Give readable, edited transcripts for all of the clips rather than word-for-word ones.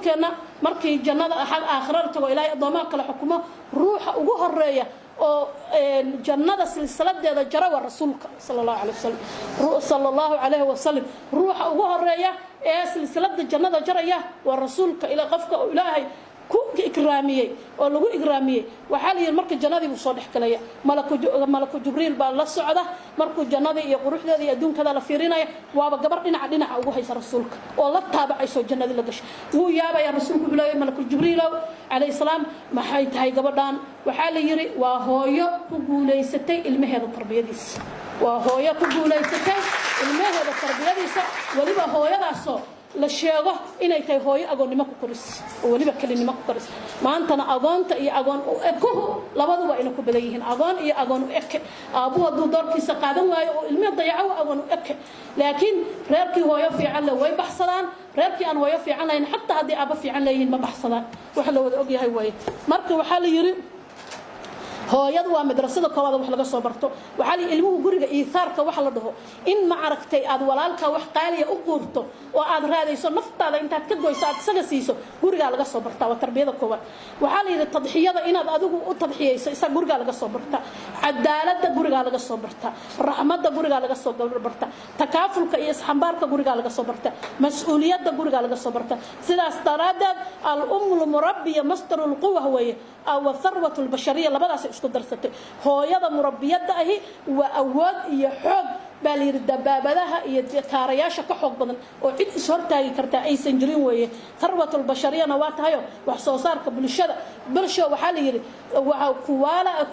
Rasuulkeenna markii jannada aakhira la tago, Ilaahay addoomaha kale xukumo, ruuxa ugu horeeya oo jannada silsiladeeda jara waa rasuulka sala Allahu alayh wasalam, sala Allahu calayhi wasalam. Ruuxa ugu horeeya ee silsilada jannada jaraya waa rasuulka. Ila qofka Ilaahay ku ikraamiyey oo lagu ikraamiyey, waxaa la yidhi marka jannadii buu soo dhex galaya, Malaku Jibriil baa la socda. Markuu jannadii iyo quruxdeeda iyo adduunkada la fiirinaya, waaba gabar dhinaca dhinaca ugu haysa rasuulka oo la taabacayso jannadii la gashay. Wuu yaabaya rasuulku. Wuxuu leeyahay, "Malaku Jibriilow calayhi salaam, maxay tahay gabadhan?" Waxaa la yidhi, "Waa hooyo ku guulaysatay ilmaheeda tarbiyadiisa, waa hooyo ku guulaysatay ilmaheeda tarbiyadiisa, weliba hooyadaasoo la sheego inay tahay hooyo agoonnimo ku koris oo weliba kelinimo ku koris." Maantana agoonta iyo agoon u ekuhu labaduba ayna ku badan yihiin. Agoon iyo agoon u eke, aabbuhu hadduu doorkiisa qaadan waayo oo ilmihi dayaco, agoon u eke. Laakiin reerkii hooyo fiican le way baxsadaan. Reerkii aan hooyo fiican lahayn, xataa haddii aabbo fiican leeyihiin, ma baxsadaan. Waxa la wada ogyahay waaye. Marka waxaa la yidhi, hooyadu waa madrasada koowaad wax laga soo barto. Waxaa la ilmuhu guriga iihaarka waxa la dhaho, in ma aragtay aad walaalka wax qaaliya u quurto oo aad raadayso, naftaada intaad ka goyso aad isaga siiso, gurigaa laga soo bartaa. Waa tarbiyada koowaad. Waxaa la yidhi, tadxiyada, inaad adigu u tadxiyayso isaga, gurigaa laga soo bartaa. Cadaaladda gurigaa laga soo bartaa. Raxmadda gurigaa laga soo bartaa. Takaafulka iyo isxambaarka gurigaa laga soo bartaa. Mas-uuliyadda gurigaa laga soo bartaa. Sidaas daraaddeed, الأم المربية مصدر القوة weeye wa ثروة البشرية. Labadaasay isku darsatay. Hooyada murabbiyadda ahi waa awood iyo xoog baa la yidhi, dabaabadaha iyo kaarayaasha ka xoog badan oo cid ishortaagi kartaa aysan jirin weeye. ثروة البشرية na waa tahayo wax soo saarka bulshada. Bulsha waxaa la yidhi,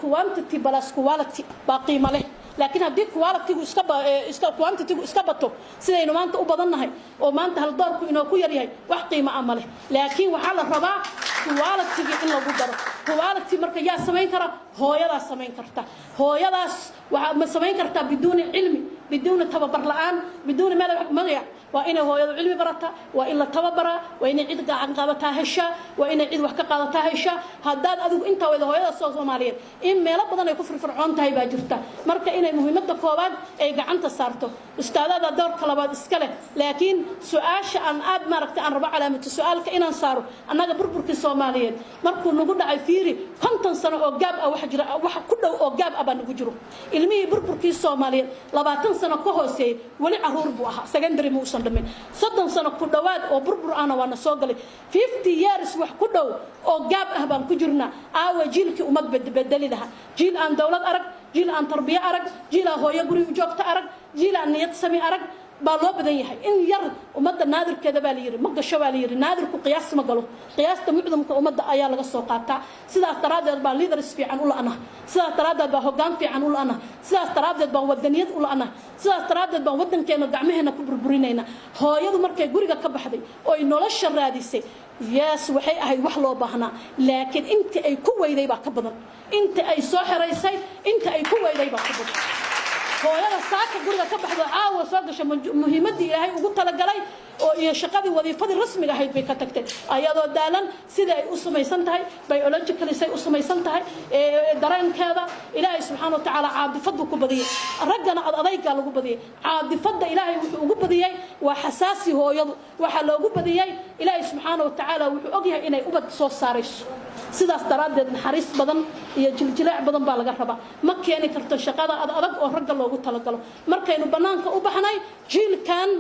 quantity plus quality baa qiimo leh. Laakiin haddii qualitygu iska quantitygu iska bato, sidaynu maanta u badannahay oo maanta haldoorku inoo ku yaryahay, wax qiimo ah ma leh. Laakiin waxaa la rabaa qualitygii in lagu daro. Quality marka yaa samayn kara? Hooyadaa samayn karta. Hooyadaas waxaa ma samayn kartaa biduuni cilmi, biduuni tababar la'aan, biduuni meel magac? Waa inay hooyadu cilmi barataa, waa in la tababaraa, waa inay cid gacan qabataa heshaa, waa inay cid wax ka qaadataa heshaa. Haddaad adigu intaa wada, hooyada soo Soomaaliyeed in meelo badan ay ku firfircoon tahay baa jirta. Marka inay muhiimadda koowaad ay gacanta saarto, ustaadada doorka labaad iska leh. Laakiin su-aasha aan aad maaragtay aan rabo calaamatu su-aalka inaan saaro, annaga burburkii Soomaaliyeed markuu nagu dhacay, fiiri, 50 sano oo gap ah waxa jira, wax ku dhow oo gap ah baa nagu jiro. Ilmihii burburkii Soomaaliyeed 20 sano ka hooseeyey weli caruur buu ahaa, secondary ma uusan dhamin. 30 sano ku dhowaad oo burbur ahna waana soo galay. 50 years wax ku dhow oo gap ah baan ku jirnaa. Aawa jiilkii ummad bedeli lahaa? Jiil aan dowlad arag, jiil aan tarbiyo arag, jiil aan hooyo guri u joogto arag, jiil aan niyad sami arag baa loo badan yahay. In yar ummadda naadirkeeda baa la yidhi ma gasho baa la yidhi. Naadirku qiyaas ma galo, qiyaasta mucdamka ummadda ayaa laga soo qaataa. Sidaas daraaddeed baa leaders fiican u la'na, sidaas daraaddeed baa hoggaan fiican u la'na, sidaas daraaddeed baan wadaniyad u la'na, sidaas daraaddeed baan waddankeena gacmaheena ku burburinayna. Hooyadu markay guriga ka baxday oy nolosha raadisay, yes, waxay ahayd wax loo baahnaa. Laakiin inta ay ku weyday baa ka badan inta ay soo xeraysay. Inta ay ku weyday baa ka badan. Hooyada saaka guriga ka baxdo, caawa soo gasha, muhiimaddii Ilaahay ugu talagalay oo iyo shaqadii wadiifadii rasmiga ahayd bay ka tagtay ayadoo daalan. Sida ay u samaysan tahay biologically, say u samaysan tahay dareenkeeda, Ilaahay subxaana wa tacaala caadifadu ku badiyey. Raggana ad adaygaa lagu badiyey. Caadifadda Ilaahay wuxuu ugu badiyey waa xasaasi. Hooyadu waxaa loogu badiyey, Ilaahay subxaana wa tacaala wuxuu ogyahay inay ubad soo saarayso. Sidaas daraaddeed naxariis badan iyo jiljileec badan baa laga rabaa. Ma keeni karto shaqada ad adag oo ragga loogu talagalo. Markaynu bannaanka u baxnay, jiilkan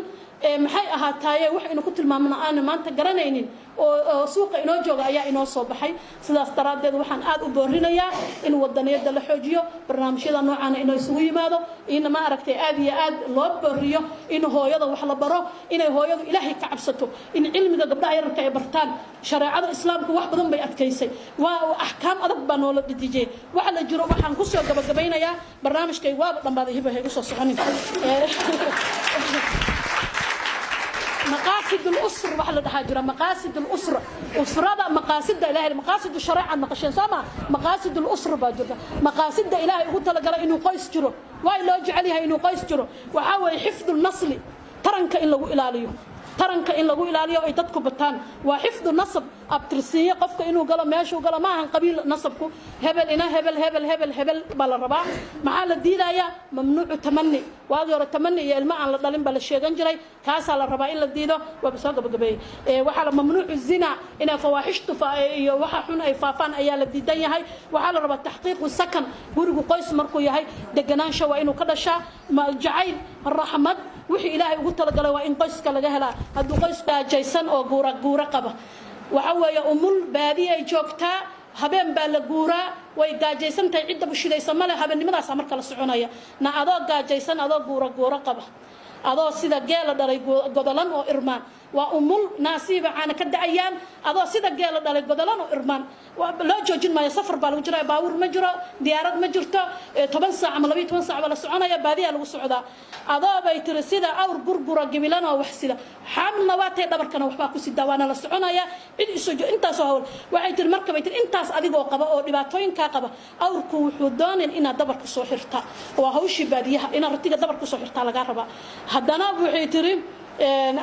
maxay ahaataaye waxaynu ku tilmaamna aanu maanta garanaynin oo suuqa inoo jooga ayaa inoo soo baxay. Sidaas daraaddeed waxaan aad u boorinayaa in wadaniyadda la xoojiyo, barnaamijyada noocaana inoo isugu yimaado, in ma aragtay aad iyo aad loo booriyo in hooyada wax la baro, inay hooyadu Ilaahay ka cabsato, in cilmiga gabdhaha yararka ay bartaan. Shareecada Islaamku wax badan bay adkaysay, waa axkaam adag baa noola dhedijiyey waxa la jiro. Waxaan kusoo gabagabaynayaa barnaamijkay, waaba dhammaaday. Hiba haygu soo soconin. مقاصد الأسرة waxa la dhahaa jira, مقاصد الأسرة, usrada maqaasida Ilaahay, مقاصد الشريعة maqasheen sama, مقاصد الأسرة baa jirta. Maqaasida Ilaahay ugu talagalay inuu qoys jiro, waa loo jecel yahay inuu qoys jiro, waxaa weeye حفظ النسل, taranka in lagu ilaaliyo. Taranka in lagu ilaaliyo ay dadku bataan. Waa xifdu nasab, abtirsiinyo, qofka inuu galo meeshuu galo. Ma ahan qabiil nasabku, hebel ina hebel, hebel, hebel, hebel baa la rabaa. Maxaa la diidayaa? Mamnuucu tamani. Waagii hore tamani iyo ilmo aan la dhalin baa la sheegan jiray, kaasaa la rabaa in la diido. Waaba soo gabagabeeyey. Waxaa la mamnuucu zina, inay fawaaxishtu iyo waxa xun ay faafaan ayaa la diidan yahay. Waxaa la rabaa taxqiiqu sakan. Gurigu qoys markuu yahay, deganaansha waa inuu ka dhashaa, jacayl, raxmad, wixii Ilaahay ugu talagalay waa in qoyska laga helaa. Hadduu qoys gaajaysan oo guura guura qaba, waxa weeye umul baadiyay joogtaa, habeen baa la guuraa, way gaajaysan tahay, cidda bushidaysa male, habeennimadaasa marka la soconaya. Na adoo gaajaysan, adoo guura guuro qaba, adoo sida geela dhalay godolan oo irmaan, waa umul naasiiba caana ka da'ayaan, adoo sida geela dhalay godolan oo irmaan, loo joojin maayo. Safar baa lagu jiraa, baabuur ma jiro, diyaarad ma jirto, 10 saac ama 12 saac baa la soconaya, baadiyaa lagu socdaa. Adoo bay tiri sida awr gurgura gibilan oo wax sida, xaamilna waa tay, dhabarkana waxbaa ku sidaa, waana la soconaya, cid isu intaasoo hawl. Waxay tiri marka, bay tiri, intaas adigoo qaba oo dhibaatooyinkaa qaba, awrku wuxuu doonin inaad dabarka soo xirta. Waa hawshii baadiyaha, inaad ratiga dabarka soo xirtaa lagaa rabaa. Haddana waxay tiri,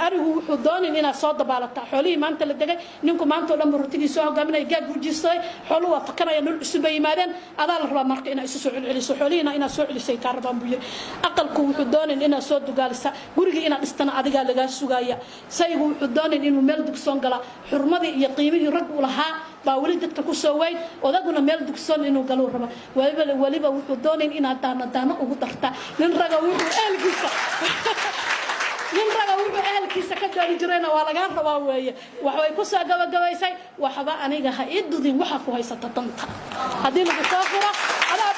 arigu wuxuu doonin inaad soo dabaalataa. Xoolihii maanta la degay, ninku maanta oo dhan buu ratigii soo hogaaminaya, gaag gujisaday, xooluhu waa fakanaya, nolol cusub bay yimaadeen. Adaa la rabaa marka inaad isu soo celceliso, xoolihiina inaad soo celisay kaa rabaan, buu yiri. Aqalku wuxuu doonin inaad soo dugaalisa, gurigii inaad dhistana adigaa lagaa sugaya. Saygu wuxuu doonin inuu meel dugsoon galaa. Xurmadii iyo qiimihii rag u lahaa baa weli dadka ku soo weyn. Odaguna meel dugsoon inuu galuu raba. Weliba wuxuu doonin inaad daano daano ugu dartaa. Nin raga wuxuu ehelkiisa ka dooni jirayna waa lagaa rabaa weeye. Waxbay ku soo gabagabaysay: waxba aniga ha ii dudin, waxa ku haysata danta haddii lagu soo furo adaa.